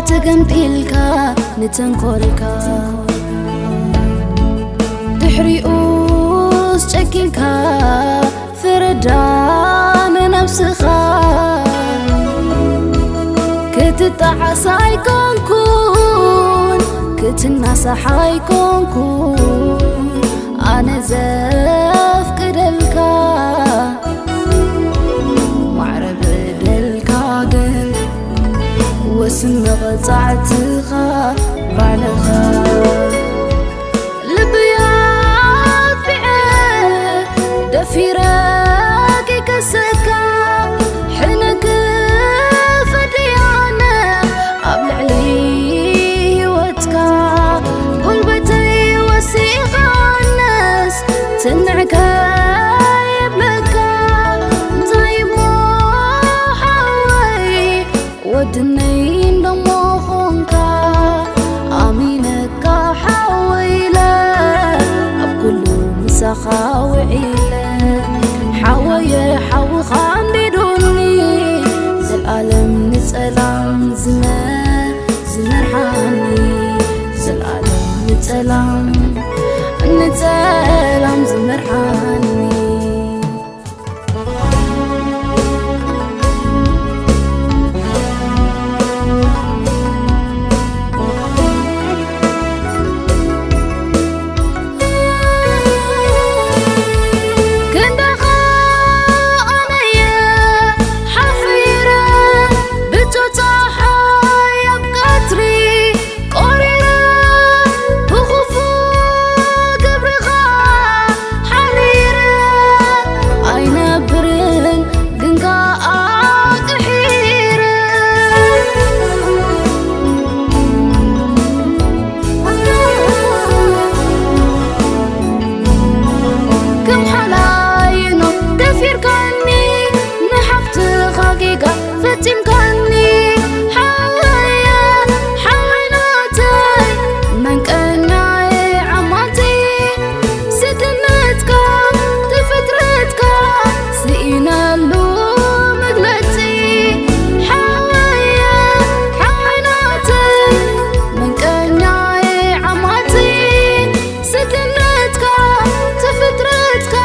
ተገምጢልካ ንተንኮልካ ድሕሪኡስ ጨኪንካ ፍረዳ ንነብስኻ ክትጣዓስ ኣይኮንኩን ክትናሳሕ ኣይኮንኩን ኣነ ዘፍቅደልካ ማዕረ በደልካ ግን ወስን መቐጻዕትኻ ባዕልኻ ልበይ ኣጥፊዐ ደፊረ ከይከሰካ ሕነ ክፈድያነ ኣብ ልዕሊ ህይወትካ ጉልበተይ ወሲኻነስ ትንዕከ የብለካ እንታይ እሞ ሓወይ ወድነይ እንደሞ ኾንካ ኣሚነካ ሓወይ ኢለ ኣብ ኩሉ ምሳኻ ውዒለ ሓወየ ሓውኻ ኣንዲዱኒ ዘልኣለም ንጸላም ዝመ ዝመርሓኒ ዘልኣለም ንጸላም ንጸላም ዝመርሓኒ ክንዳኻ ኣነየ ሓፊረ ብጾታ ሓያብ ቀትሪ ቆሪረ ብኽፉእ ግብርኻ ሓሪረ ኣይነብርን ግን ከኣ ቅሒረ ከም ሓላይኖ ደፊርካኒ ንሓፍትኻ ጌጋ ፈጺምካኒ ሓወየ ሓወይ ናተይ መንቀኛየ ዓማቲ ስድነትካ ተፈጥረትካ ስኢነሉ መግለጺ ሓወየ ሓወይ ናተይ መንቀኛየ ዓማቲ ስድነትካ ተፈጥረትካ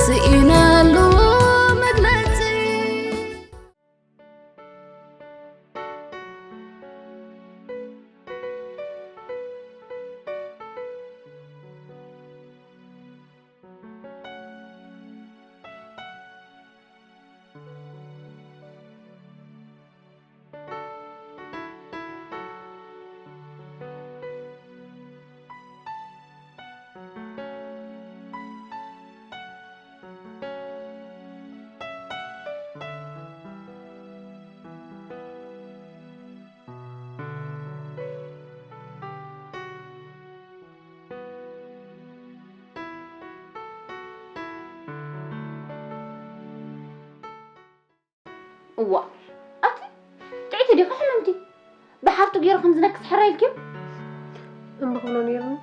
ስኢነሉ መግለጺ እዋ ኣቲ ጥዕቲ ዲኻ ሕምምቲ ብሓፍቱ ገይሩ ከም ዝነክስ ሕራይ ኢልኪ እምቢ ክብሎ ነይሩኒ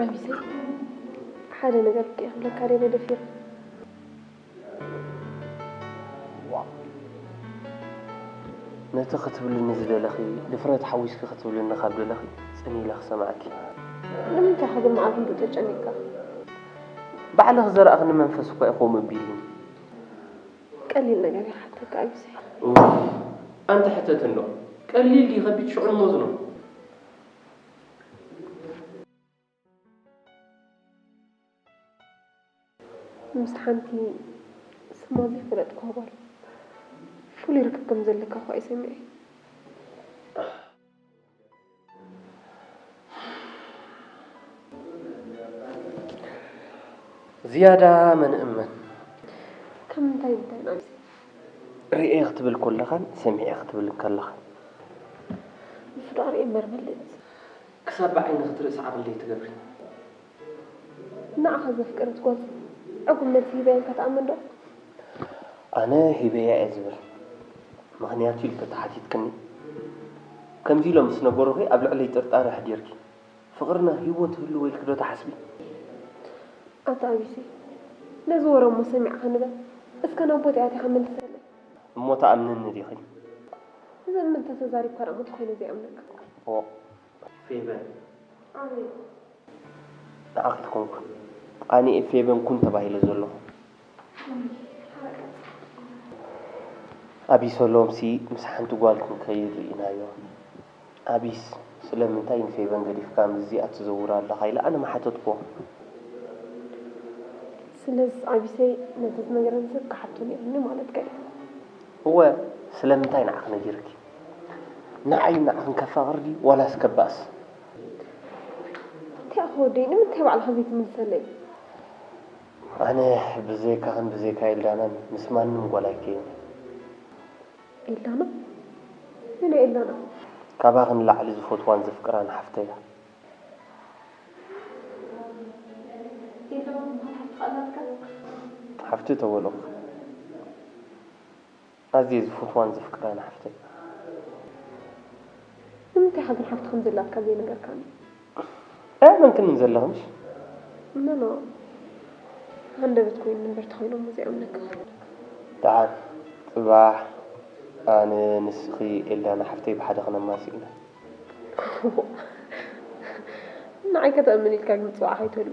ኣቢሰይ ሓደ ነገር እኮ እየ ክብለካ ደልየ ደፊረ ነቲ ክትብልኒ ዝደለኺ ድፍረት ሓዊስኪ ክትብልኒ ካብ ደለኺ ጽን ኢለ ክሰምዓኪ። ንምንታይ ከ ግን መዓት እንዶ ተጨኒቕካ? ባዕልኺ ዘርኣኽኒ መንፈስ እኳ እዩ ከምኡ ኣቢሉኒ። ቀሊል ነገር እየ ክሓተካ ኣቢሰይ። እዋይ ኣንቲ ሕተት እንዶ ቀሊል ድዩ ከቢድ ሽዑ ንመዝኖ። ምስ ሓንቲ ስማ ዘይፈለጥክዋ ጓል ፍሉይ ርክብ ከም ዘለካ እኳ እየ ሰሚዐ። ዝያዳ መን እመን? ካብ ምንታይ ምንታይ ናብዚ? ርእየ ክትብል ከለኻን ሰሚዐ ክትብል እንከለኻን። ብፍቓር እየ እምበር በልጽ። ክሳብ ብዓይኒ ክትርኢ ሰዓቕ ለይትገብሪ። ንዓኻ ዘፍቀረት ጓል ዕጉብ መልሲ ሂበያ ኢልካ ትኣምን ዶ? ኣነ ሂበያ እየ ዝብል። ምኽንያቱ ኢልኪ ተሓቲትክኒ። ከምዚ ኢሎም ምስ ነገሩኺ ኣብ ልዕለይ ጥርጣረ ኣሕዲርኪ። ፍቕርና ህይወት ህልዎ ኢልኪ ዶ ትሓስቢ? ኣታ ኣቢሰይ፣ ነዚ ወረ እሞ ሰሚዕካ ንበል። እስከ ናብ ቦታኣ ኣቲኻ መልሰለይ። እሞ ትኣምንኒ ዲኺ? ዝእምን እንተተዛሪብካ ደኣ እሞ ተኾይነ ዘይኣምነካ። ኦ፣ ፌበን። ኣሜን። ንዓኺ ኣይኮንኩን። ኣነ እየ ፌበን ኩን ተባሂለ ዘለኹ። ኣቢሰሎምሲ ምስ ሓንቲ ጓል ክንከይድ ርኢናዮ። ኣቢስ፣ ስለምንታይ ንፌበን ገዲፍካ ምስዚኣ ትዘውር ኣለኻ? ኢለ ኣነ ምሓተትኩዎ። ስለዚ ኣቢሰይ ነቲ ዝነገረኒ ሰብ ክሓቶ ነይሩኒ ማለትካ እዩ። እወ፣ ስለምንታይ ንዓኺ ነጊርኪ? ንዓይን ንዓኽን ከፋቕር ድዩ ዋላስ ከባእስ? እንታይ ኢኻ ወደይ፣ ንምንታይ ባዕልኻ ዘይትምልሰለይ? ኣነ ብዘይካኽን ብዘይካ ኤልዳናን ምስ ማንም ጓል ኣይከይን። ኤልዳና? መን እያ ኤልዳና? ካባኺ ንላዕሊ ዝፈትዋን ዘፍቅራን ሓፍተይ እያ። ኤልዳና ትበሃል ሓፍትኻ ኣላትካ? ሓፍቲ ተበልኹ። ኣዝየ ዝፈትዋን ዘፍቅራን ሓፍተይ። ንምንታይ ኢኻ ግን ሓፍቲ ከም ዘላትካ ዘይነገርካኒ? ኣየኣመንክንን ዘለኺ ምሽ? ኖ፣ ኖ። ሃንደበት ኮይኑ እምበር ተኾይኖም ዘይኣምነካ። ደሓን ጽባሕ ኣነ ንስኺ ኤልዳና ሓፍተይ ብሓደ ክነማሲ ኢና። ንዓይ ከተእምን ኢልካ ግን ጽባሕ ኣይትህሉ።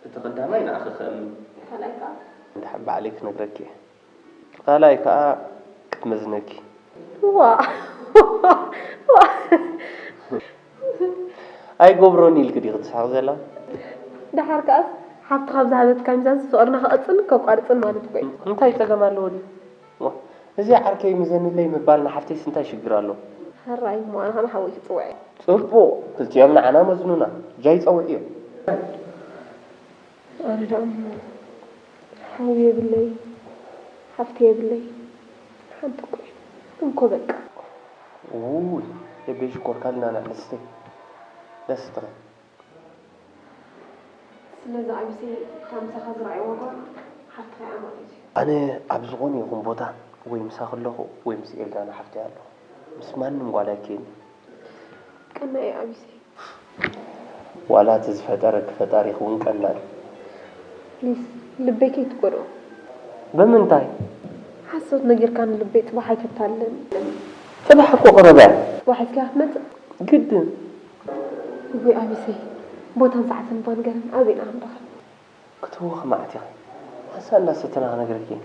እቲ ቀዳማይ ንኣኺ ክእምን። ካልኣይ ከኣ? እንድሕር ባዕለይ ክነግረኪ እየ። ካልኣይ ከኣ ክመዝነኪ። ዋ! ዋ! ኣይገብሮን ኢልኪ ዲኺ ትስሕቂ ዘላ? ደሓር ከኣስ ሓፍቲ ካብ ዝሃበትካ ሚዛንስ ፍቕርና ክቐጽልን ከቋርጽን ማለት እኮ እዩ። እንታይ ጸገም ኣለዎ ድዩ? ዋ፣ እዚ ዓርከይ ምዘንለይ ምባል ንሓፍተይስ እንታይ ሽግር ኣሎ? ሕራይ እሞ ኣነ ከኣ ሓወይ ክጽውዕ እየ። ጽቡቕ፣ ክልቲኦም ንዓና መዝኑና። ጃይ ጸውዕዮ። ኣረ ደኣ እሞ ሓው የብለይ፣ ሓፍቲ የብለይ። ሓንቲ እኮ እየ። እንኮ በቃ። ውይ፣ የቤ ሽኮር ካልናና ንስተይ። ደስ ትብል። ስለዚ ኣቢሰይ እታ ምሳኻ ዝረኣይዋ ጓል ሓፍትኻ እያ ማለት እዩ። ኣነ ኣብ ዝኾነ ይኹን ቦታ ወይ ምሳኺ ኣለኹ ወይ ምስ ኤልዳና ሓፍተይ ኣለኹ። ምስ ማንም ጓል ኣይከይድን። ቀናኢ ኣቢሰይ። ዋላ እቲ ዝፈጠረኪ ፈጣሪኺ እውን ቀናኢ። ፕሊስ፣ ልበይ ከይትጎድኦ። ብምንታይ? ሓሶት ነጊርካኒ ልበይ ጽባሕ ኣይተታልለኒ። ጽባሕ እኮ ቀረባ እያ። ጽባሕ ሒዝካያ ክትመጽእ? ግድን። እወይ ኣቢሰይ፣ ቦታን ሰዓትን እባ ንገረኒ፣ ኣበይ ኢና ክንረኸብ? ክትህወኺ መዓት ኢኺ። ሓንሳእ እንዳሰተና ክነግረኪ እየ።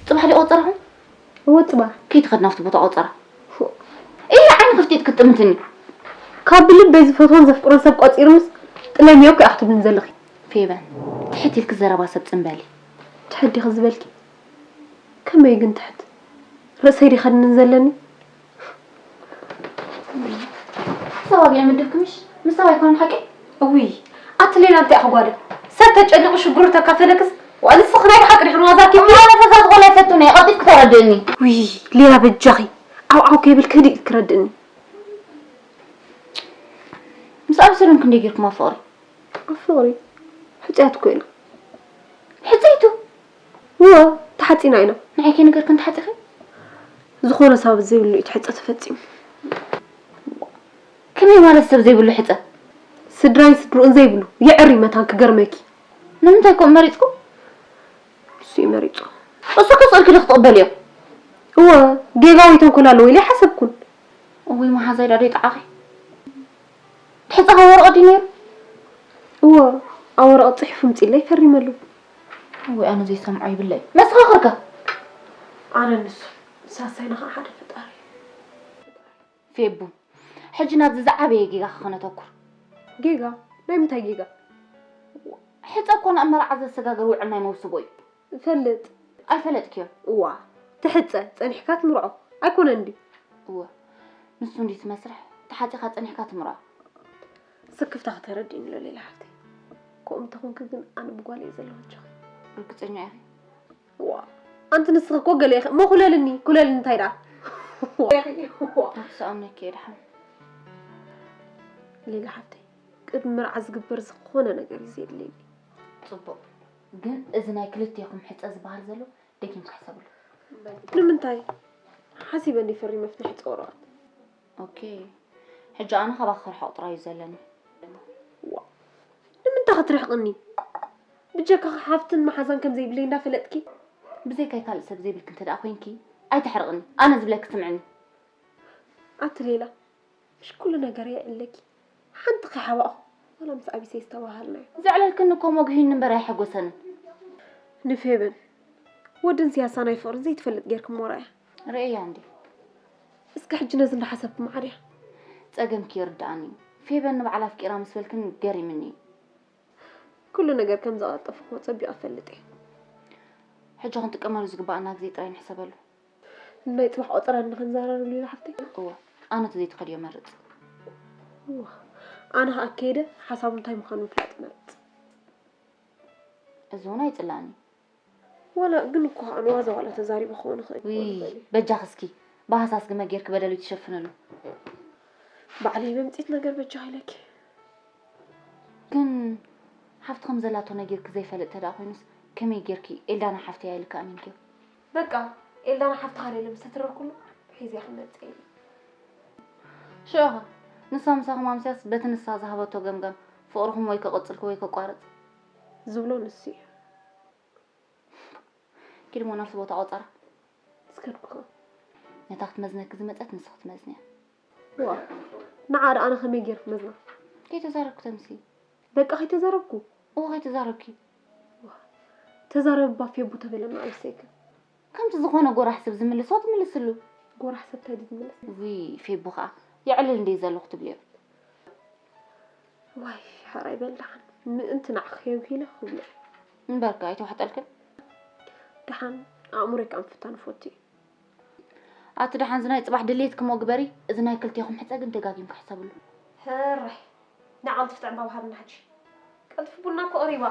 ጽባሕ ድዩ ቆጸራኹም? እወ፣ ጽባሕ። ከይትኸድ ናብቲ ቦታ ቆጸራ። ፎእ። ኢለ ዓይኒ ክፍቲት ክትጥምትኒ። ካብ ብልበይ ዝፈትዎን ዘፍቅሮን ሰብ ቆጺሩንስ ጥለምዮ እኮ ኢኺ ትብልኒ ዘለኺ። ፌበን፣ ትሕት ኢልኪ ዘረባ ሰብ ጽምበሊ። ትሕት ዲኺ ዝበልኪ? ከመይ ግን ትሕት? ርእሰይ ድዩ ከድንን ዘለኒ? ሰብ ኣቢዐ ምድብኪ ምሽ? ምስ ሰብ ኣይኮነን ሓቂ? እውይ፣ ኣቲ ሌላ እንታይ ኢኺ ጓለ? ሰብ ተጨኒቑ ሽግሩ ተካፈለክስ፣ ዋእ ንስኺ ናይ ብሓቂ ዲኺ ንዋዛኪ? እሞ ኣነ ፈዛዝ ጓል ኣይፈቱን እየ፣ ቀልጢፍኪ ተረድእኒ። ውይ፣ ሌላ በጃኺ፣ ዓው ዓው ከይብልኪ ህድእ ኢልኪ ረድእኒ። ምስ ኣብሰሎም ክንደይ ጌርኩም ኣብ ፍቕሪ? ኣብ ፍቕሪ? ሕጹያት እኮ ኢና። ሕጽይቱ? እወ፣ ተሓጺና ኢና። ንዓይ ከይነገርክን ተሓጺኺ? ዝኾነ ሳብት ዘይብሉ እዩ እቲ ሕጸ ተፈጺሙ። ከመይ ማለት ሰብ ዘይብሉ ሕጸ? ስድራይን ስድርኡን ዘይብሉ የዕሪ መታን ክገርመኪ። ንምንታይ ከምኡ መሪጽኩም? ንሱ እዩ መሪጹ። እሱ ከስእልኪ ዶ ክትቕበልዮ? እወ፣ ጌጋ ወይ ተንኮል ኣለዎ ኢለ ኣይሓሰብኩን። እውይ መሓዛይ ዳዶ ይጥዓኺ። ትሕጻ ወረቐት ድዩ ነይሩ? እወ፣ ኣብ ወረቐት ጽሒፉ ምጺለይ ፈሪመሉ። እወ፣ ኣነ ዘይሰምዖ ይብለይ። መሰኻኽርከ? ኣነ ንሱ፣ ሳሳይና ኸዓ ሓደ ፈጣሪ። ፌቡ፣ ሕጂ ናብዚ ዝዓበየ ጌጋ ከነተኩር። ጌጋ? ናይ ምንታይ ጌጋ? ሕጸ እኮ ናብ መርዓ ዘሰጋግር ውዕል ናይ መውስቦ እዩ። እፈልጥ። ኣይፈለጥክዮን? እዋ፣ ትሕጸ፣ ጸኒሕካ ትምርዖ። ኣይኮነን ድዩ? እወ፣ ንሱ እንድዩ እቲ መስርሕ፣ ተሓጺኻ ጸኒሕካ ትምርዖ። ስክፍታኺ ተረዲእኒ ኣሎ ሌላ ሓፍተይ። ከምኡ እንተኾንኪ ግን ኣነ ብጓል እየ ዘለኹ ኣጆኺ። ርግጸኛ ኢኺ? እዋ፣ ኣንቲ ንስኺ እኮ ገለ ኢኺ። እሞ ኩለልኒ፣ ኩለልኒ እንታይ ደኣ? ክሰኣምነኪ እየ ደሓን። ሌላ ሓፍተይ፣ ቅድሚ መርዓ ዝግበር ዝኾነ ነገር እዩ ዘድልየኒ። ጽቡቕ። ግን እዚ ናይ ክልቴኹም ሕጸ ዝበሃል ዘሎ ደጊምካ ሕሰብሉ። ንምንታይ ሓሲበ እንዲ ፈሪመ ፍትሒ ጸወረዋት። ኦኬ፣ ሕጂ ኣነ ካባኺ ክርሕቕ ጥራይ እዩ ዘለኒ። ዋ ንምንታይ ክትርሕቕኒ? ብጀካኻ ሓፍትን መሓዛን ከም ዘይብለይ እንዳፈለጥኪ። ብዘይካይ ካልእ ሰብ ዘይብልኪ እንተ ደኣ ኮይንኪ ኣይተሕርቕኒ። ኣነ ዝብለኪ ስምዕኒ። ኣቲ ሌላ፣ ምሽ ኩሉ ነገር የዕለኪ። ሓንቲ ከይሓባእኹ ዋላ ምስ ኣቢሰይ ዝተባሃልናዮ። ዘዕለልክኒ እኮ መጉሂኒ እምበር ኣየሐጎሰንን። ንፌበን ወድን ስያሳ ናይ ፍቕሪ ዘይትፈልጥ ጌርኪ እሞ ርኣያ። ርእያ እንዲ። እስከ ሕጂ ነዚ እንዳሓሰብኪ መዓርያ። ጸገምኪ ይርድኣኒ እዩ። ፌበን ንባዕላ ኣፍቂራ ምስ በልክን ገሪምኒ እዩ። ኩሉ ነገር ከም ዘቐልጠፍክዎ ጸቢቐ እፈልጥ እየ። ሕጂ ክንጥቀመሉ ዝግባኣና ግዜ ጥራይ ንሕሰበሉ። ናይ ጽባሕ ቆጸራ ንኽንዘራረብሉ ኢና ሓፍተይ። እወ፣ ኣነ እቲ ዘይትኸድዮ መርጽ። እዋ፣ ኣነ ኸኣ ከይደ ሓሳቡ እንታይ ምዃኑ ምፍላጥ እመርጽ። እዚ እውን ኣይጽላእን እዩ። ዋላ ግን እኮ ኸኣ ንዋዛ ዋላ ተዛሪበ ክኸውን ይኽእል ውይ፣ ይኽእል እዩ። በጃኺ እስኪ ብሃሳስ ግመ ጌርኪ በደሉ ትሸፍንሉ። ባዕለይ በምጺት ነገር በጃ ኢለኪ። ግን ሓፍቲ ከም ዘላቶ ነጊርኪ ዘይፈልጥ ተደኣ ኮይኑስ ከመይ ጌርኪ ኤልዳና ሓፍተይ ኢልኪ ኣሚንክዮ? በቃ ኤልዳና ሓፍትኻ ደለ ምስ ተትረርኩሉ ሒዝያ ክመጽእ ኢለ። ሽዑኸ ንሳ ምሳኹም ኣምስያስ በቲ ንሳ ዝሃበቶ ገምጋም ፍቕርኹም ወይ ከቐጽልኪ ወይ ከቋርጽ ዝብሎ ንሱ እዩ። ኪድ እሞ ናብቲ ቦታ ቆጸራ። እስከድኩ ኸ? ነታ ክትመዝነኪ ዝመጸት ንስኺ ትመዝንያ። ዋ ንዓ ደኣ ኣነ ከመይ ጌርኩ መዝና? ከይተዛረብኩ ተምሲ። በቃ ከይተዛረብኩ? እወ ከይተዛረብኪ። ተዛረቢ ባፌ ቡ ተበለና ኣልሰይከ። ከምቲ ዝኾነ ጎራሕ ሰብ ዝምልሶ ትምልስሉ። ጎራሕ ሰብ ታይ ድዩ ዝምልስ? ውይ ፌቡ ኸዓ የዕልል እንድየ ዘለኹ ትብልዮ። ዋይ ሓራይ በል ደሓን ምእንቲ ንዓኺ ከየጉሂለ ክብሎ። እምበርከ ኣይተዋሕጠልክን። ደሓን ኣእምሮይ ከዓ ምፍታን እፈቱ እዩ። ኣቲ ደሓን እዚ ናይ ፅባሕ ድሌትኪ እሞ ግበሪ፣ እዚ ናይ ክልቴኹም ሕፀ ግን ደጋጊምኪ ሕሰብሉ። ሕራይ ንዓ ቀልጥፍቲ ዕምባባ ሃብና ሕጂ። ቀልጥፊ ቡና እኮ ቀሪባ።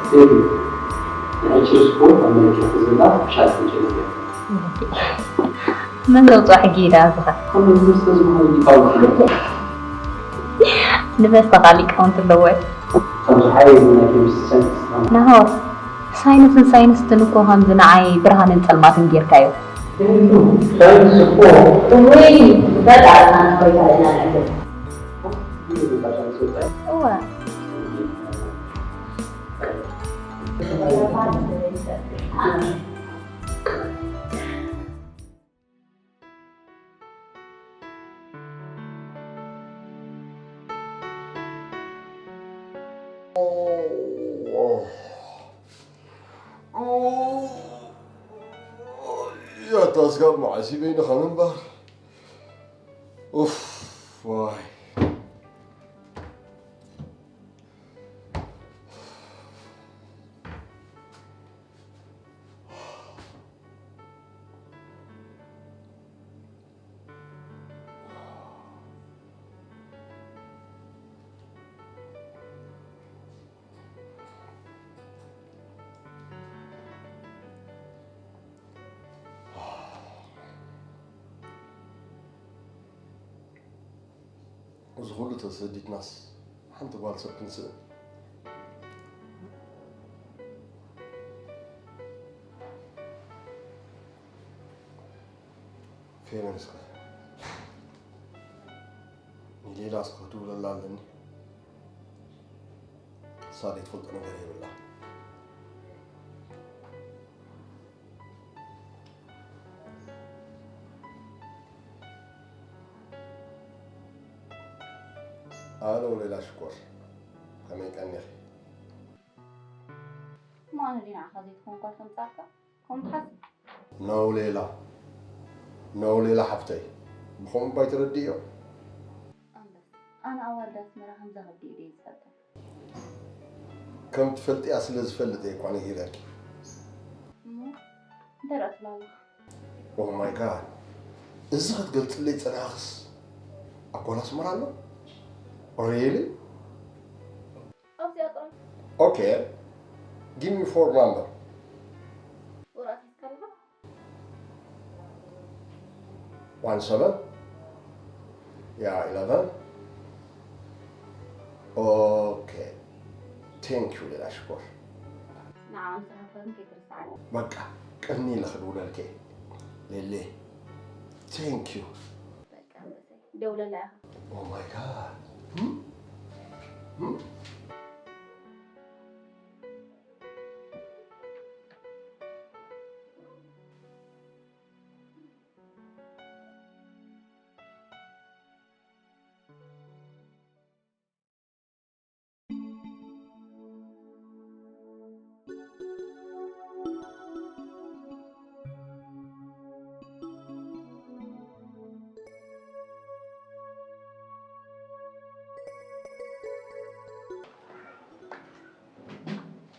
ቴዲ፣ ንዕጭር ስፖርት ኣብ መለኪ ክዝላ ሻል ክንጭን እያ። መን ዘውፅኦ ሕጊ እዩ ደኣ ዝኸ? ከም ዝመስለ ዝኾነ ሊቃውንቲ እዮም። ንመስተ ኸዓ ሊቃውንቲ ኣለዎ እዩ። ካብ ዝሓየሉ ናይ ኬሚስትሪ ሳይንቲስት ናሆር። ሳይንስን ሳይንስትን እኮ ከምዚ ንዓይ ብርሃንን ጸልማትን ጌርካዮ። ሳይንስ እኮ እወይ በቃ ንዓና ኮይታ ኢና ንዕድል። እወ። ያታ ስጋብ መዓስ በይንኻ ምንባር። ኡፍ ዋይ። እዚ ኩሉ ተሰዲድናስ ሓንቲ ጓል ሰብ ክንስእን። ከመይ ንስኻ? ንሌላ እስከ ክትብለላ ኣለኒ። እሳ ዘይትፈልጦ ነገር የብላ። ኣሎ ሌላ ሽኮር፣ ከመይ ቀኒኺ? እሞ ኣነ ድየ ንዓኻ ዘይትኾንኳ ከምጻልካ? ከምኡ ትሓስብ? ኖ ሌላ፣ ኖ ሌላ ሓፍተይ፣ ብኸምኡ እባ ኣይትረድእዮ። ኣንበስ፣ ኣነ ኣዋልድ ኣስመራ ከምዛ ከብዲ ኢደይ ዝፈልጠን። ከም ትፈልጥያ ስለ ዝፈልጥ እየ እኳ ነጊረኪ። እሞ እንታይ ደኣ ትብላ ኣለኻ? ኦ ማይ ጋድ፣ እዚ ክትገልጽለይ ጸናኽስ ኣብ ጓል ኣስመራ ኣሎ? ሪሊ? ኣብዚኣ ጥራይ። ኦኬ፣ ጊቭ ሚ ፎር ናምበር። ወረቐት ሒዝካ ኣለኻ? ዋን ሰቨን፣ ያ፣ ኢለቨን። ኦኬ፣ ቴንክ ዩ ሌላ ሽኮር። ንዓ፣ ምስ ረኸብካ ግን ከይትርስዓኒ። በቃ፣ ቅድሚ ኢለ ክድውለልኪ እየ። ሌሌ፣ ቴንክ ዩ። በቃ፣ ኣንበሰይ፣ ደውለላ ኢኻ። ኦ ማይ ጋድ።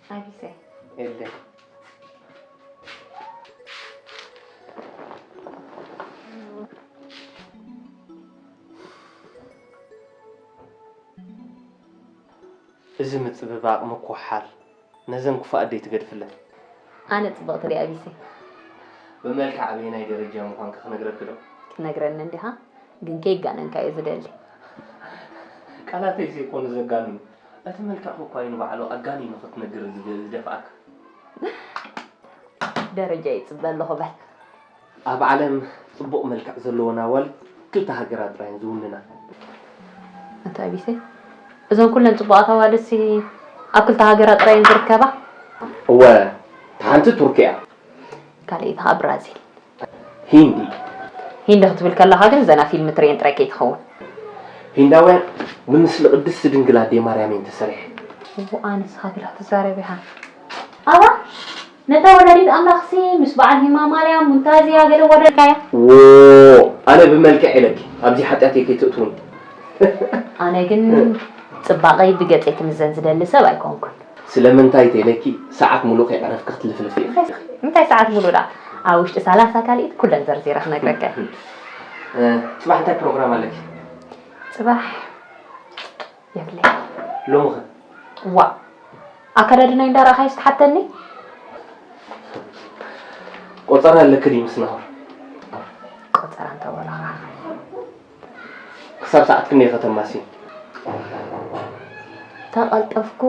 ኣቢሰ። ኤልደ። እዚ ምጽብባቕ ምኩሓል ነዘን ክፉኣት ደይትገድፍለን። ኣነ ጽብቕቲ ድየ ኣቢሰ? ብመልክዕ ኣበየናይ ደረጃ ምዃንኪ ክነግረኪ ዶ? ክትነግረኒ እንዲኻ፣ ግን ከይጋነንካ እየ ዝደሊ። ቃላተይ ዘይኮኑ ዘጋንኑ፣ እቲ መልክዕኪ እኳ እዩ ንባዕሉ ኣጋኒኑ ክትነግር ዝገ-፣ ዝደፍኣካ። ደረጃ ይጽበ ኣለኹ በል። ኣብ ዓለም ጽቡቕ መልክዕ ዘለወን ኣዋልድ ክልተ ሃገራት ጥራይ እየን ዝውንና። ኣታ ኣቢሰ፣ እዘን ኩለን ጽቡቓት ኣዋልድሲ ኣብ ክልተ ሃገራት ጥራይ እየን ዝርከባ? እወ፣ እታ ሓንቲ ቱርኪ እያ። ካልኣይቲ ኸኣ ብራዚል። ሂንዲ። ሂንዲ ክትብል ከለኻ ግን እዘን ኣብ ፊልም ትርእየን ጥራይ ከይትኸውን። ሂንዳውያን ብምስሊ ቅድስቲ ድንግል ኣደይ ማርያም እየን ተሰሪሐን። እዋእ፣ ንስኻ ገለ ክትዛረብ ኢኻ። ኣባ፣ ነታ ወላዲት ኣምላኽሲ ምስ በዓል ሂማማልያ፣ ሙንታዝያ ገለ ወደልካያ? ዎ፣ ኣነ ብመልክዕ ኢለኪ፣ ኣብዚ ሓጢኣተይ ከይትእትውኒ። ኣነ ግን ጽባቐይ ብገጸይ ክምዘን ዝደሊ ሰብ ኣይኮንኩን። ስለምንታይ ተይለኪ፣ ሰዓት ሙሉእ ከይዕረፍኪ ክትልፍልፊ ኢኺ። እንታይ ሰዓት ሙሉእ ደኣ? ኣብ ውሽጢ ሰላሳ ካልኢት ኩለን ዘርዚረ ክነግረካ እየ። እ፣ ጽባሕ እንታይ ፕሮግራም ኣለኪ? ጽባሕ የብለይ። ሎምኸ? ዋእ፣ ኣከዳድናይ እንዳረኣኻዮስ ትሓተኒ? ቆጸራ ኣለኪ ድዩ ምስ ናሆር? ቆጸራ እንተበልኻ። ክሳብ ሰዓት ክንደይ ኢኺ ከተማስዪ? ተቐልጠፍኩ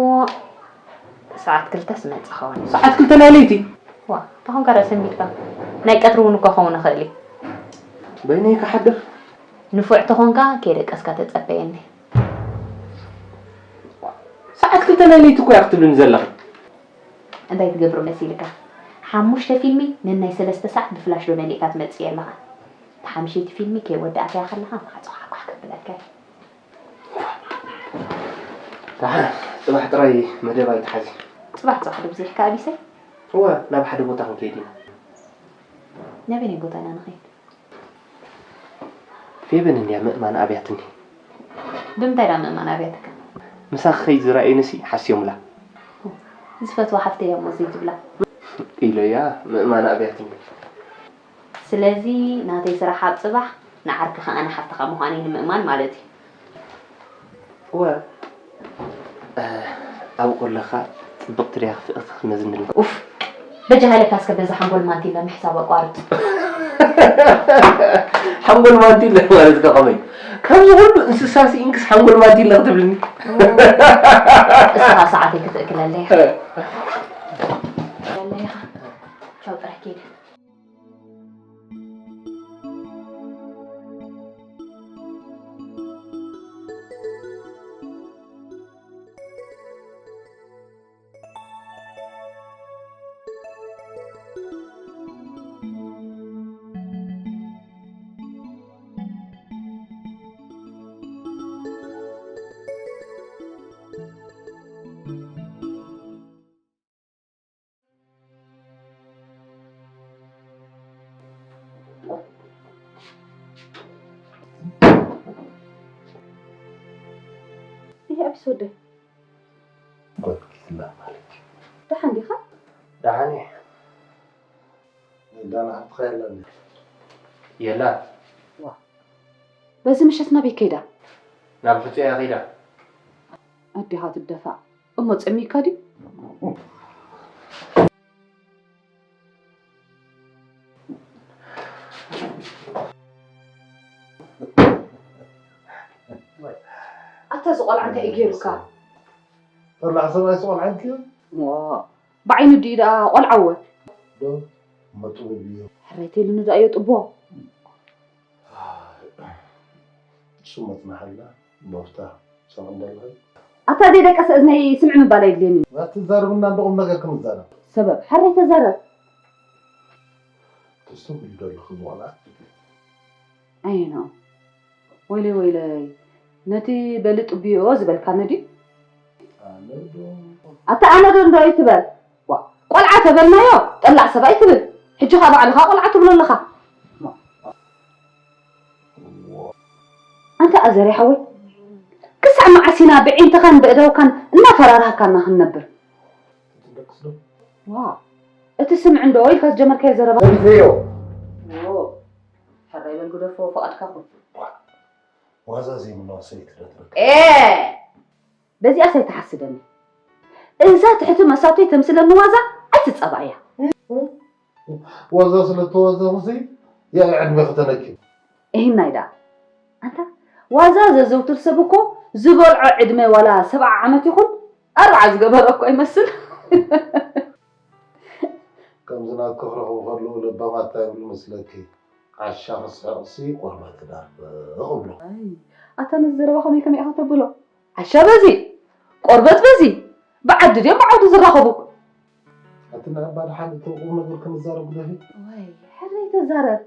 ሰዓት ክልተስ እመጽእ ኸውን። ሰዓት ክልተ ናይ ለይቲ? ዋእ፣ ተኾንካ ደኣ ሰንቢድካ። ናይ ቀትሪ እውን እኮ ክኸውን ይኽእል እዩ። በይነይ ክሓድር? ንፉዕ ተኾንካ ከይደቀስካ ተጸበየኒ። ሰዓት ክልተ ናይ ለይቲ እኮ እያ ክትብልኒ ዘለኺ። እንታይ ትገብር መሲልካ? ሓሙሽተ ፊልሚ ነናይ ሰለስተ ሰዓት ብፍላሽ ዶ መሊእካ ትመጽእ ኣለኻ? እታ ሓምሸይቲ ፊልሚ ከይወዳእካያ ከለኻ ማዕጾ ኳሕኳሕ ከብለካ እየ። ደሓን፣ ጽባሕ ጥራይ መደብ ኣይትሓዚ። ጽባሕ ጽባሕ ዶ ብዚሕካ ኣቢሰይ? እወ፣ ናብ ሓደ ቦታ ክንከይድ ኢና። ናበየናይ ቦታ ኢና ንኸይድ? ፌበን እንድያ ምእማን ኣብያትኒ። ብምንታይ ደኣ ምእማን ኣብያትካ? ምሳኺ ከይዝረኣዩንሲ ሓስዮምላ። ዝፈትዋ ሓፍተይ እያ እሞ ዘይትብላ። ኢለያ ምእማን ኣብያትኒ። ስለዚ ናተይ ስራሕ ኣብ ጽባሕ፣ ንዓርኪ ከኣ ንሓፍትኻ ምዃነይ ንምእማን ማለት እዩ። እወ፣ እ፣ ኣብኡ ከለኻ ጽብቕቲ ድያ ክፍእቲ ክመዝንላ። ኡፍ፣ በጃኻ ኢለካ እስከ በዛ ሓንጎል ማንቲለ ምሕሳብ ኣቋርጽ። ሓንጎል ማንቲለ ማለት ከ ከመይ? ካብዚ ኩሉ እንስሳ ስኢንክስ ሓንጎል ማንቲለ ክትብልኒ? እስኻ ሰዓተይ ክትእክለለይ ኢኻ። እ። ቻው፣ ጥራሕ ኪድ። ሶደ። ጎትኪላ ማለት እዩ። ደሓን ዲኻ? ደሓን እየ። ዳና ሓፍትኻ የላን ድያ? የላን። ዋ፣ በዚ ምሸት ናበይ ከይዳ? ናብ ሕጹያ ከይዳ። ኣዴኻ ትደፋእ። እሞ ጸሚካ ድዩ? ኣታ፣ እዚ ቆልዓ እንታይ እዩ ገይሩካ? ጠላዕ ሰብኣይ ቆልዓ እዩ። ሞ፣ ብዓይኑ ድዩ ደኣ ቆልዓ እወ? ዶ፣ መጥቡ እዩ። ሕረይ ተይሉኒ ደኣ እዮ ጥቦ። እሱ መጽናሕላ፣ ቦፍታ፣ ሰምዕ እንዳለኸ። ኣታ፣ ዘይደቀሰ እዝነይ ስምዕ ምባል ኣይድልየኒ። ትዛረብና እንደ ቁም ነገር ክንዛረብ። ሰበብ፣ ሕረይ ተዛረብ። ተስተውዕሉ ዶ ኣለኺ፣ እዚ ቆልዓ? ኣየኖ? ወይለይ፣ ወይለይ። ነቲ በሊ ጥብዮ ዝበልካኒ ድዩ? ኣነ ዶ? ኣታ ኣነ ዶ እንዶ ኣይትበል። ዋ፣ ቆልዓ ተበልናዮ፣ ጠላዕ ሰብ ኣይትብል። ሕጂ ኸኣ ባዕልኻ ቆልዓ ትብሎ ኣለኻ። ኣንታ ኣዘርያ ሓወይ፣ ክሳዕ መዓስ ኢና ብዒንትኻን ብእዳውካን እናፈራራህካና ክንነብር? ትደቅስ ዶ? ዋ፣ እቲ ስምዕ እንዶ ኢልካ ዝጀመርካዮ ዘረባ። ሰሚዐዮ። ዎ፣ ሕራይ በል ግደፎ፣ ፍቓድካ ኩን። ዋዛ ዘይብላ ሰበይቲ ዶ ትረክብ? ኤ! በዚኣስ ኣይትሓስደኒ። እዛ ትሕቲ መሳቶይ ተምስለኒ ዋዛ ኣይትጸባእያ። ዋዛ ስለ እተዋዛኹሲ፣ ያኢ ዕድመ ክተነኪ። እሂናይ ደኣ። ኣንታ፣ ዋዛ ዘዘውትር ሰብ እኮ ዝበልዖ ዕድመ ዋላ ሰብዓ ዓመት ይኹን ኣርብዓ ዝገበረ እኮ ይመስል። ከምዚ ናትኪ ክረኽቡ ከለዉ ለባማት እንታይ ይብሉ መስለኪ? ዓሻ ክስሕቕሲ ቆርበት ክዳርብቕ ይብሉ። ኣይ፣ ኣታ ነዚ ዘረባ ከመይ ከመይ ኢኻ ተብሎ? ዓሻ በዚ፣ ቆርበት በዚ፣ ብዓዲ ድዮም ብዓውዲ ዝራኸቡ? ኣቲ ንኣባ ደሓን እቲ ቁም ነገር ክንዛረብ ግደፊ። ወይ፣ ሕራይ ተዛረብ።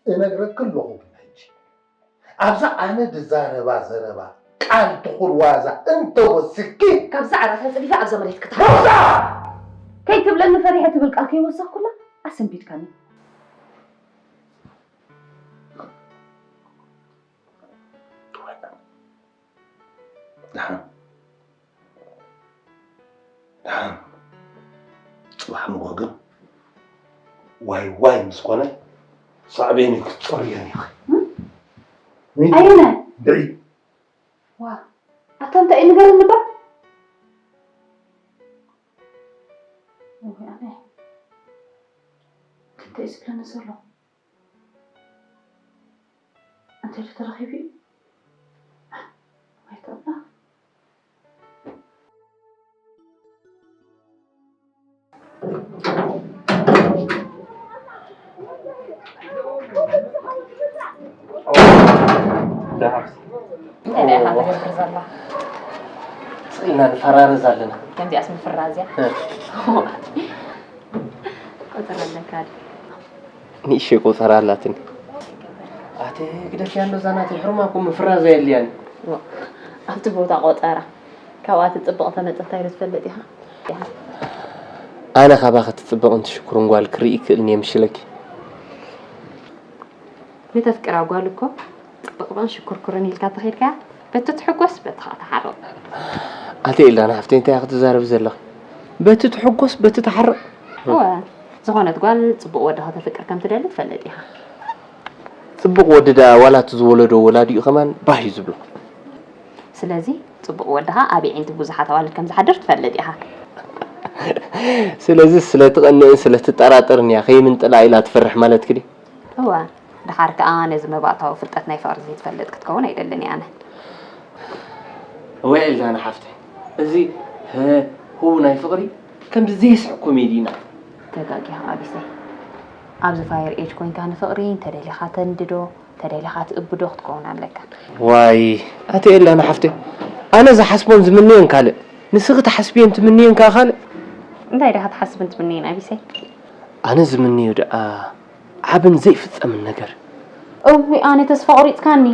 እነግረኪ ኣለኹ ግን ሕጂ። ኣብዛ ኣነ ዝዛረባ ዘረባ ቃል ትኹል ዋዛ እንተወሲኽኪ ካብዛ ዓራት ኣጽዲፈ ኣብዛ መሬት ክተሓ። ሞሳ! ከይትብለኒ ፈሪሐ ትብል ቃል ከይወሰኽኩላ ኣሰንቢድካኒ። ደሓን። ደሓን። ጽባሕ ንግሆ ግን ዋይ ዋይ ምስ ኮነ ሳዕቤን ክትጸርየን ኢኺ። ኣየናይ? ብዒ። ዋ፣ ኣታ እንታይ እዩ ንገረኒ እባ? ወይ ኣነ። እንታይ እዩ ዝብለኒ ዘሎ? እንታይ ዶ ተረኺቡ እዩ? ወይ ተብላ? እንታይ ደኣ ኢኻ ትገብር ዘላ? ስቕ ኢልና ንፈራረዝ ኣለና። ከምዚኣስ ምፍራዝ እያ። እ። ቁጽሪ ኣለካ ድዩ? ንእሽተይ ቆጸራ ኣላትኒ። ኣቲ ግደፍያ እንዶ እዛ ናተይ ሕርማ እኮ ምፍራዝ ኣየድልያን። ዋ፣ ኣብቲ ቦታ ቆጸራ ካብኣ ትጽብቕ ተመጽእ እንታይ ዶ ትፈልጥ ኢኻ? ኣነ ካባኺ ትጽብቕን ትሽኩርን ጓል ክርኢ ይክእልኒ እየ ምሽለኪ። ንተፍቅራ ጓል እኮ ጽብቕብቕን ሽኩርኩርን ኢልካ ተኸይድካያ፣ በቲ ትሕጎስ በቲ ኸኣ ትሓርቕ። ኣቲ ኤልዳና ሓፍተይ እንታይ ኢኺ ትዛረቢ ዘለኺ? በቲ ትሕጎስ በቲ ትሓርቕ? እወ፣ ዝኾነት ጓል ጽቡቕ ወዲ ከተፍቅር ከም ትደሊ ትፈልጥ ኢኻ። ጽቡቕ ወዲ ደኣ ዋላ እቲ ዝወለዶ ወላዲኡ ከማን ባህ እዩ ዝብሎ። ስለዚ ጽቡቕ ወድኻ ኣብ የዒንቲ ብዙሓት ኣዋልድ ከም ዝሓድር ትፈልጥ ኢኻ። ስለዚ ስለ ትቐንእን ስለ ትጠራጠርን እያ ከይምንጥላ ኢላ ትፈርሕ ማለትኪ ድዩ? እወ፣ ደሓር ከኣ ነዚ መባእታዊ ፍልጠት ናይ ፍቕሪ ዘይትፈልጥ ክትከውን ኣይደልን እየ ኣነ። እወ ኤልዳና ሓፍተይ፣ እዚ ህ-፣ ህው ናይ ፍቕሪ ከምዚ ዘይስሕቕ ኮሜዲ ኢና። ተጋጊኻ ኣቢሰይ። ኣብዚ ፋየር ኤጅ ኮይንካ ንፍቕሪ እንተደሊኻ ተንድዶ፣ እንተደሊኻ ትእብዶ ክትከውን ኣለካ። ዋይ፣ ኣቲ ኤልዳና ሓፍተይ፣ ኣነ ዝሓስቦን ዝምንዮን ካልእ፣ ንስኺ ትሓስብዮን ትምንዮን ከኣ ካልእ። እንታይ ዲኻ ትሓስብን ትምንይን ኣቢሰይ? ኣነ ዝምንዮ ደኣ ዓብን ዘይፍጸምን ነገር። እውይ፣ ኣነ ተስፋ ቆሪጽካኒ።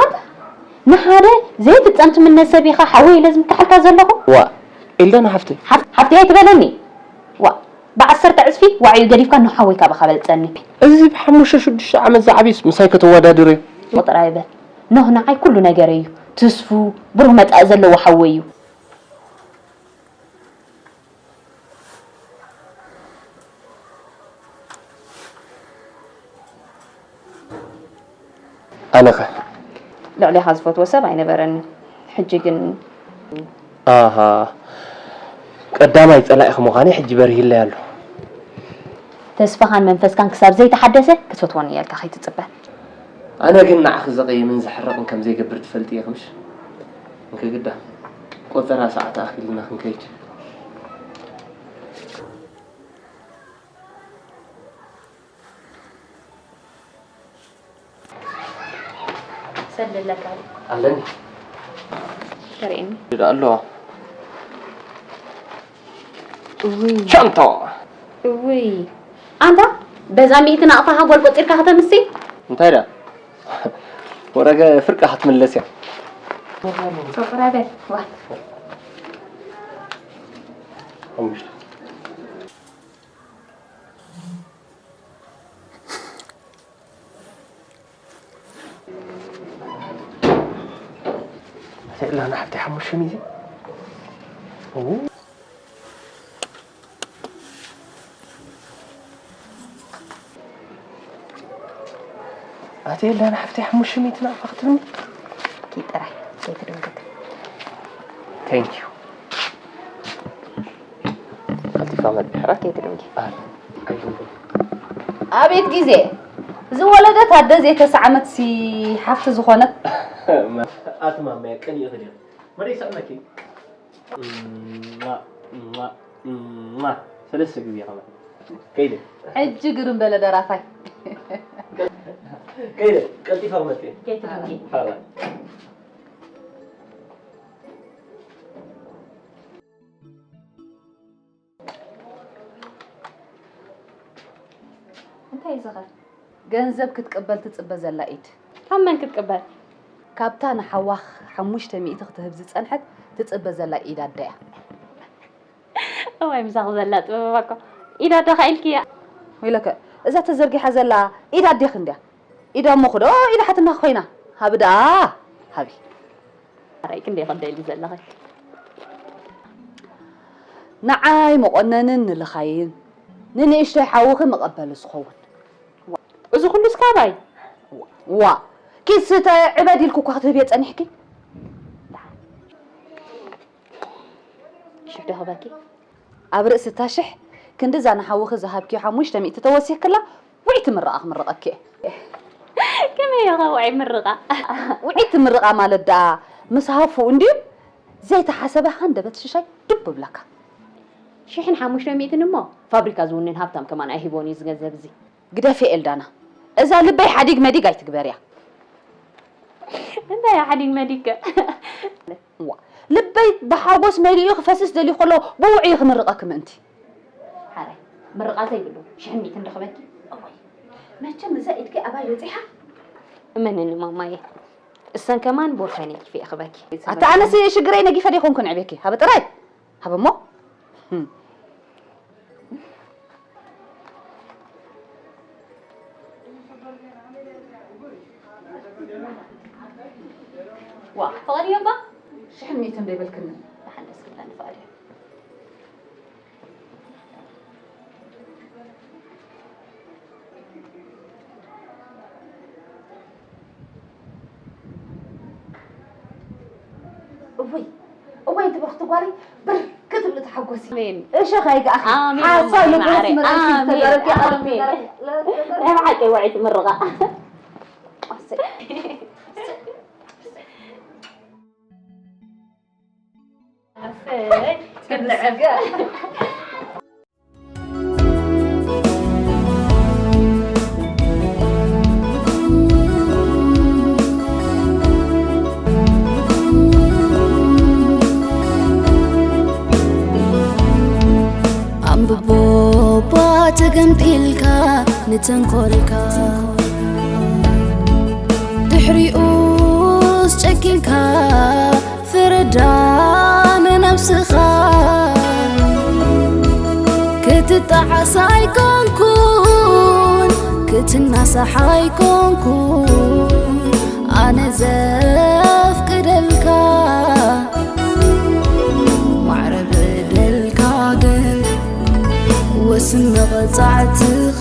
ኣንታ ንሓደ ዘይፍጸም ትምነ ሰብ ኢኻ ሓወይ ኢለ ዝምክሓልካ ዘለኹ። ዋ፣ ኤልዳና ሓፍተይ። ሓፍ-፣ ሓፍተይ ኣይትበለኒ። ዋ፣ ብዓሰርተ ዕጽፊ ዋዕዩ ገዲፍካ ኖህ ሓወይ ካባኻ በልጸኒ። እዚ ብሓሙሽተ ሽዱሽተ ዓመት ዝዓብይስ ምሳይ ከተወዳድርዮ? ቁጥር ኣይበል። ኖህ ንዓይ ኩሉ ነገረይ እዩ። ትስፉ ብሩህ መጻኢ ዘለዎ ሓወይ እዩ። ኣነኸ? ልዕሌኻ ዝፈትዎ ሰብ ኣይነበረንን። ሕጂ ግን ኣሃ፣ ቀዳማይ ጸላኢኺ ምዃነይ ሕጂ በሪህለይ ኣሎ። ተስፋኻን መንፈስካን ክሳብ ዘይተሓደሰ ክትፈትወኒ እያ ኢልካ ከይትጽበ። ኣነ ግን ንዓኺ ዘቐይምን ዘሕርቕን ከም ዘይገብር ትፈልጢ ኢኺ ምሽ? እንክግዳ ቆጸራ ሰዓት ኣኺልና ክንከይድ። ሰለለካ ኣለኒ። ተርእየኒ። ይዳ ኣሎ። እውይ። ሻንቶ። እውይ። ኣንታ በዛ ሚእቲ ናቕፋ ሃጎል ቆጺርካ ከተምሲ? እንታይ ዳ? ወረገ ፍርቃ ክትምለስ እያ። ሶፍራ በል፣ ዋ። ሓሙሽተ። ኣተላ ንሓፍቲ ሓሙሽተ ሚእቲ። ኡ። ኣተላ ንሓፍቲ ሓሙሽተ ሚእቲ ናቕፋ ክትብኒ? ኪድ ጥራይ፣ ዘይትደንግጥ። Thank you። ቀልጢፋ መጥቢሕራ ከይትደንጊ። ኣይ፣ ኣይደንግን። ኣቤት ግዜ! ዝወለደት ኣደ ዘይተሰዓመት ሲ ሓፍቲ ዝኾነት። ኣቲ ማማየ ቀኒእኺ ድዮ? መደይ ሰዕመኪ? እማ፣ እማ፣ እማ። ሰለስተ ግዜ ከማን። ከይደ። ሕጂ ግርም በለ ደራፋይ። ከይደ፣ ቀልጢፋ ክመጽእ እየ። ከይትደንጊ። ሓራ። እንታይ እዩ ዝኸር? ገንዘብ ክትቅበል ትጽበ ዘላ ኢድ። ካብ መን ክትቅበል? ካብታ ንሓዋኽ ሓሙሽተ ሚእቲ ክትህብ ዝጸንሐት ትጽበ ዘላ ኢድ ኣደያ። እዋይ፣ ምሳኺ ዘላ ጥበብ እኮ ኢድ ኣደኻ ኢልክያ። ወይለከ፣ እዛ ተዘርጊሓ ዘላ ኢድ ኣዴኺ እንድያ። ኢድ ኣሞኺ ዶ ኢድ ሓትናኺ ኮይና? ሃቢ ደኣ፣ ሃቢ። ኣራይ ክንደይ ከብደ ኢሉ ዘለኺ። ንዓይ መቆነንን ንልኻይን፣ ንንእሽተይ ሓውኺ መቐበሊ ዝኸውን። እዚ ኩሉ እስካባይ? ዋ፣ ኪድ ስተ ዕበድ ኢልኩ እኳ ክትህብዮ ጸኒሕኪ። ሽሕ ዶ ክህበኪ? ኣብ ርእሲ እታ ሽሕ ክንድዛ ንሓውኺ ዝሃብኪዮ ሓሙሽተ ሚእቲ ተወሲኽክላ፣ ውዕይቲ ምርቓ ክምርቐኪ እየ። ከመይ ኢኻ ውዕይ ምርቓ? ውዕይቲ ምርቓ ማለት ደኣ ምስ ሃፉ እንድዩ ዘይተሓሰበ ሃንደበት ሽሻይ ዱብ ብለካ። ሽሕን ሓሙሽተ ሚእትን እሞ ፋብሪካ ዝውንን ሃብታም ከማን ኣይሂቦን እዩ እዚ ገንዘብ እዚ። ግደፊ ኤልዳና፣ እዛ ልበይ ሓዲግ መዲግ ኣይትግበርያ። እንታይ እያ ሓዲግ መዲግ ከ? ዋ፣ ልበይ ብሓጎስ መሊኡ ክፈስስ ደልዩ ከሎ ብውዕዩ ክምርቐኪ ምእንቲ። ሓራይ፣ ምርቓ ዘይብሉ ሽሕን ሚእትን ረኽበኪ። እወይ፣ መቸም እዛ ኢድኪ ኣባይ በጺሓ። እመንኒ ማማየ፣ እሰን ከማን ቦርሳይ ነጊፈ የኽበኪ። ኣታ ኣነስ ሽግረይ ነጊፈ ደይኮንኩ ንዕቤኪ። ሃበ ጥራይ። ሃበ እሞ። ህም። ዋ፣ ፍቓድ እዮ እባ? ሽሕን ሚእትን ዶ ይበልክኒ? ደሓን ደስ ክብለኒ ፍቓድ እዮ። እወይ፣ እወይ፣ እቲ ብርክቲ ጓለይ ብርክ ትብሊ ተሓጎሲ። ኣሜን። እሺ፣ ከይገኣኺ። ኣሜን፣ ሓሳብ ኣሜን፣ ልቦና ማዕረ። ሲመረልኪ ኣሜን፣ ዝተዛረብኪ ቃል ኣሜን። ተዛረብኪ። ናይ ብሓቂ ውዕይቲ ምርቓ። ኣሰይ። ኣሰይ። ኣንብቦ እባ ተገምጢልካ ንተንኮልካ፣ ድሕሪኡስ ጨኪንካ ፍረዳ ንነብስኻ። ክትጠዓስ ኣይኮንኩን፣ ክትናሳሕ ኣይኮንኩን፣ ኣነ ዘፍቅድ ደልካ ማዕረ በደልካ ግን ወስን መቐጻዕትኻ